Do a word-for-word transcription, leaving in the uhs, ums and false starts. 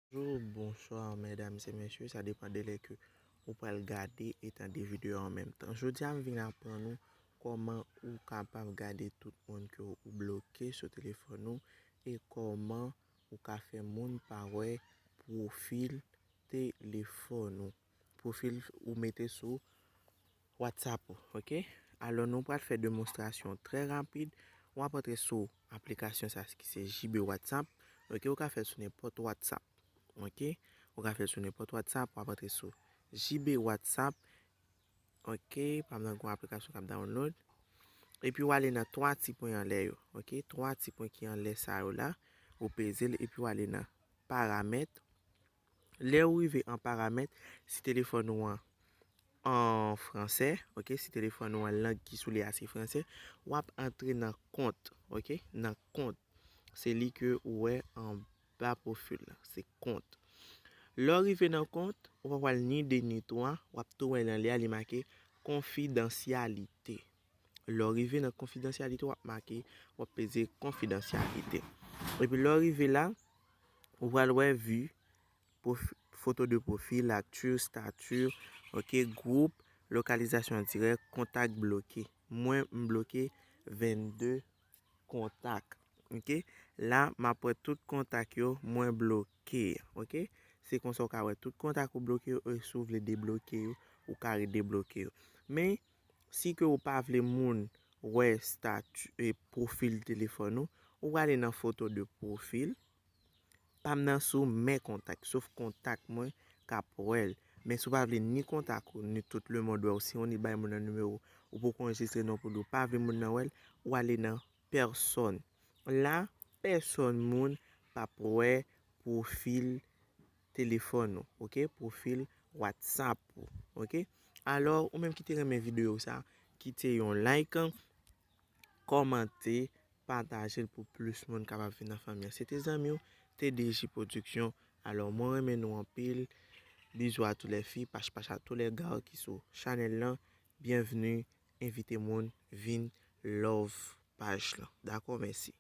Bonjou, bonswa, medam e mesye, sa depann de lè ke ou pral gade e tande videyo an menm tan. Jodi a, m vin aprann ou kòman ou kapab gade tout moun ke ou bloke sou telefòn ou e kòman ou ka fè moun pa wè pwofil telefòn ou. Pwofil ou mete sou WhatsApp ou, oke? Alò, nou pral fè demonstrasyon trè rapid. W ap antre sou aplikasyon sa ki se J B WhatsApp, oke? Ou ka fè l sou nenpòt WhatsApp, oke? Ou ka fè l sou nenpòt WhatsApp, w ap antre sou J B WhatsApp, oke? Pa m nan gon aplikasyon k ap download. Epi w ale nan twa ti pwen anlè yo, oke? Twa ti pwen ki anlè sa yo la, ou peze l epi w ale nan paramèt. Lè ou rive an paramèt, si telefòn ou an an fransè, oke, si telefòn ou an lang ki sou li a se fransè, w ap antre nan kont, oke, nan kont. Se li ke ou wè anba pwofil la, se kont. Lè w rive nan kont, ou pa pral ni de ni twa, w ap tou wè nan li a, li make konfidansyalite. Lè w rive nan konfidansyalite, w ap make, w ap peze konfidansyalite. Epi lè w rive la, ou pral wè vi, pwof- foto de pwofil, aktif, stati, oke, gwoup, lokalizasyon dirèk, kontak bloke. Mwen, m bloke vennde kontak, oke. La, m ap wè tout kontak yo mwen bloke, oke. Se konsa w ka wè tout kontak ou bloke yo, e si w vle debloke yo, ou ka redebloke yo. Men, si ke ou pa vle moun wè stati, e, pwofil telefòn ou, ou prale nan foto de pwofil. Pa m nan sou men kontak, sof kontak mwen k ap wè l. Men si w pa vle ni kontak ou, ni tout lemonn wè w, si w ni bay moun nan nimewo, ou poko anrejistre non pou li, ou pa vle moun nan wè l, ou ale nan pèsòn. La, pèsòn moun p ap wè pwofil telefòn ou, oke? Pwofil WhatsApp ou, oke? Alò, ou menm ki te renmen videyo sa, kite yon like, kòmante, pataje l pou plis moun kapab vin nan fanmi an. Se te zanmi w, T D J Production. Alò, mwen renmen nou anpil. Bisous à tous les filles, pach pach à tous les gars ki sou chanèl lan. Byenvni, envite moun vin love paj lan. Dakò, mèsi.